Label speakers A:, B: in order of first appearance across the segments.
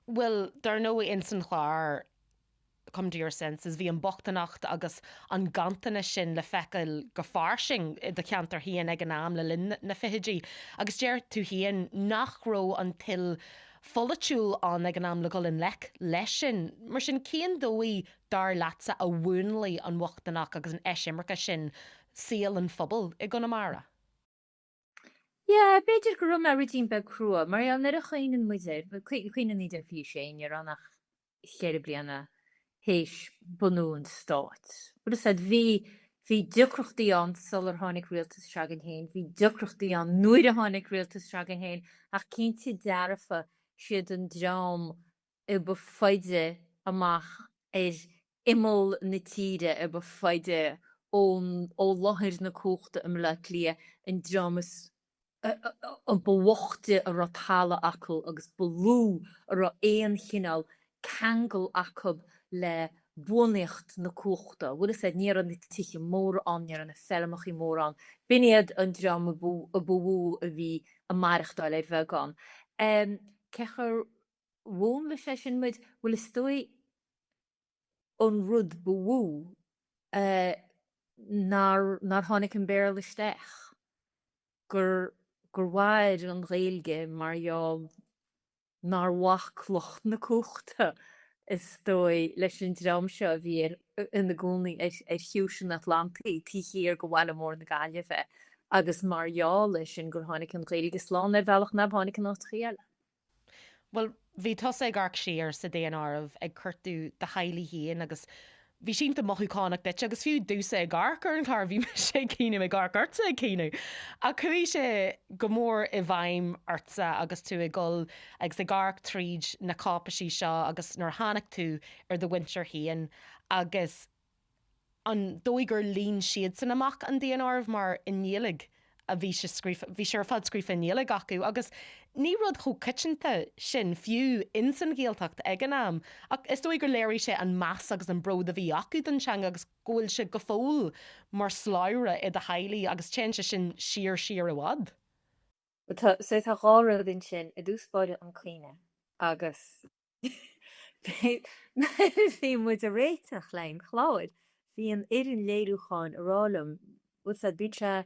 A: Bhuel, dar ndóigh, ins an chlár Come to Your Senses, bhí an bochtaineacht agus an ganntanas sin le feiceáil go fairsing i do cheantar féin ag an am le linn na fichidí. Agus deir tú féin nach raibh an toil pholaitiúil ann ag an am le dhul i ngleic leis sin. Mar sin, cén dóigh, dar leatsa, a mhúnlaigh an bhochtaineacht agus an eisimirce sin saol an phobail i gConamara?
B: Yeah, b'fhéidir go raibh mé ruidín beag crua, mar gheall nuair a chuimhneann muid air, cuimhnigh 1926, ní raibh ann ach cheithre bliana théis bunú an stáit. Bhfuil fhios a'd, bhí, bhí deacrachtaí ann sular tháinig rialtas se'againn féin, bhí deacrachtaí ann nuair a tháinig rialtas se'againn féin, ach cinnte dearfa, siad an dream a ba faide amach ar imeall na tíre, a ba faide ón, ó láthair na cumhachta i mBleá Cliath, an dream is, a ba bhoichte a raibh talamh acu agus ba lú a raibh aon chineál ceangal acu le buanaíocht na cumhachta. Bhfuil fhios a'd, ní raibh na tithe móra ann, ní raibh na feirmeachaí móra ann. B'in iad an dream a ba mhó a bhí ag maireachtáil ar bheagán. Cé chomh mhúnlaigh sé sin muid, bhuel is dóigh an rud ba mhó nár, nár tháinig an Béarla isteach, gur, gur mhair an Ghaeilge mar gheall nár bhac lucht na cumhachta is dóigh leis an dream seo a bhí ar, ina gcónaí ar, ar chiumhais an Atlantaigh taobh thiar de bhaile mór na Gaillimhe agus mar gheall air sin gur tháinig an Ghaeilge slán ar bhealach nár tháinig in áiteachaí eile.
A: Bhuel, bhí tusa ag amharc siar sa daonáireamh ag cuartú do theaghlaigh féin agus bhí sé iontach mothúchánach duit agus fiú domhsa ag amharc ar an chlár bhí mise ag caoineadh, ag amharc ortsa ag caoineadh. Ach chuaigh sé go mór i bhfeidhm ortsa agus tú ag dul agus ag amharc tríd na cáipeisí seo agus nuair a tháinig tú ar do mhuintir féin agus an dóigh gur líon siadsan amach an daonáireamh mar i nGaeilge a bhí sé scríofa, bhí sé ar fad scríofa i nGaeilge acu agus ní rud chomh coitianta sin fiú ins an Ghaeltacht ag an am ach is dóigh gur léirigh sé an meas agus an bród a bhí acu don teanga agus go bhfuil sé go fóill mar slabhra i do theaghlaigh agus téann sé sin siar siar i bhfad.
B: Tá, so tá dhá rud ansin, i dtús báire an caoineadh agus Bhí muid ag réiteach le an chlár. Bhí an fhoireann léiriúcháin ag rá liom, bhfuil fhios a'd, bíonn sé,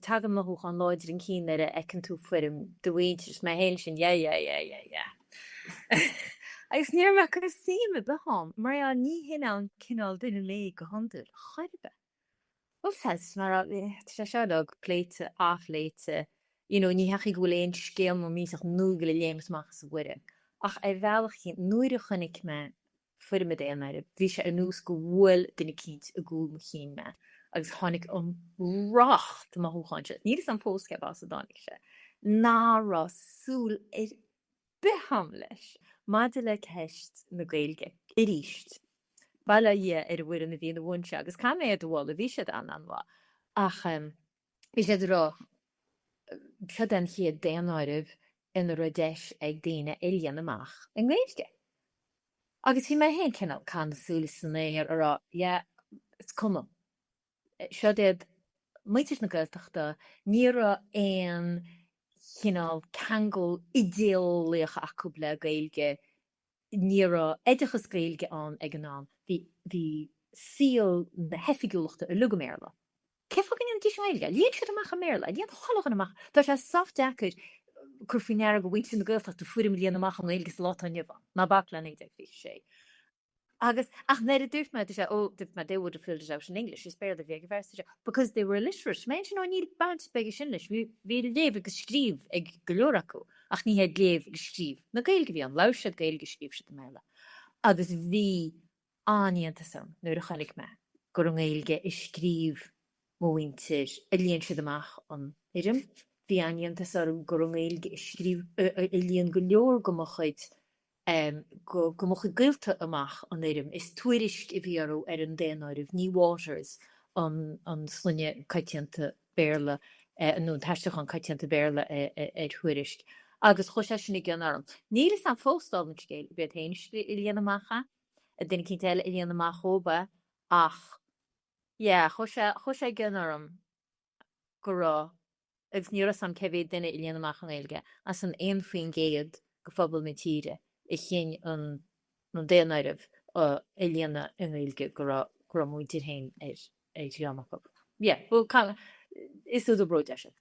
B: tagann mothúchán láidir chun cinn nuair a fheiceann tú foirm do mhuintir is mé féin sin yeah yeah yeah yeah yeah. Agus ní raibh mé ag cur suim ar bith ann, mar gheall ní hin an cineál duine mé go hiondúil, chor ar bith. Bhuel, saghas, mar tá sé seo uilig pléite, athphléite, you know, ní hé go bhfuil aon scéal nó millteach nua ag goil a léimt amach as an bhfoirm. Ach ar bhealach éicint, nuair a chonaic mé foirm an daonáirimh, bhí sé ar nós go bhuail duine eicínt i gcúl mo chinn mé agus tháinig an racht mothúchán seo, níl 'fhios a'm fós cé as a dtáinig sé, ná raibh súil ar bith a'm leis. Maidir le ceist na Gaeilge, arís, bail ó Dhia ar an bhfoireann a bhí ina bhun seo agus caithfidh mé iad a mholadh, bhí siad an-an-mhaith. Ach bhí siad ag rá, seo é an chéad daonáireamh ina raibh deis ag daoine é a líonadh amach i nGaeilge. Agus bhí mé féin cineál ag caitheamh na súile san aer ag rá, yeah, is cuma. Seo iad muintir na Gaeltachta, ní raibh aon chineál ceangal idéeolaíoch acu le Gaeilge, ní raibh oideachas Gaeilge ann ag an am, bhí bhí saol na hoifigiúlachta uilig i mBéarla. Cén fáth go ndéanfaidís i nGaeilge? Líon siad amach i mBéarla, líon chuile dhuine amach. Tá sé sách deacair cur faoi ndeara go mhuintir na Gaeltachta foirm a líonadh amach i nGaeilge sa lá atá inniu ann, ná bac le 1926. Agus, ach nuair a dúirt mé, dúirt sé, oh, dúirt mé, they would have filled it out in English, is Béarla a bhí ag an bhfear, sa because they were illiterate. Mé ansin, oh, níl baint ar bith aige sin leis, bhí, bhí léamh agus scríobh ag go leor acu, ach ní hé léamh agus scríobh na Gaeilge a bhí ann, labhair siad Gaeilge, scríobh siad i mBéarla. Agus bhí an-iontas orm nuair a chonaic mé gur i nGaeilge a scríobh mo mhuintir, a líon siad amach an fhoirm. Bhí an-iontas orm gur i nGaeilge a scríobh, a líon go leor de mo chuid go mo chuid gaolta amach an fhoirm. Is tuairisc a bhí orthu ar an daonáireamh, ní Waters an sloinne coitianta Béarla nó an t-aistriúchán coitianta Béarla ar thuairisc. Agus chuaigh sé sin i gcion orm. Níl fhios a'm fós, dála an scéil, ab iad féin a líon amach é, an duine eicínt eile a líon amach dhóibh é, ach yeah, chuaigh sé, chuaigh sé i gcion orm go raibh agus ní raibh 'fhios a'm cé mhéad duine a líon amach i nGaeilge, as an 1% de phobal na tíre. A chinn an daonáireamh a líonadh i nGaeilge go raibh go raibh a muintir féin ar ar dhream acu. Yeah, well, is údar bróid é sin.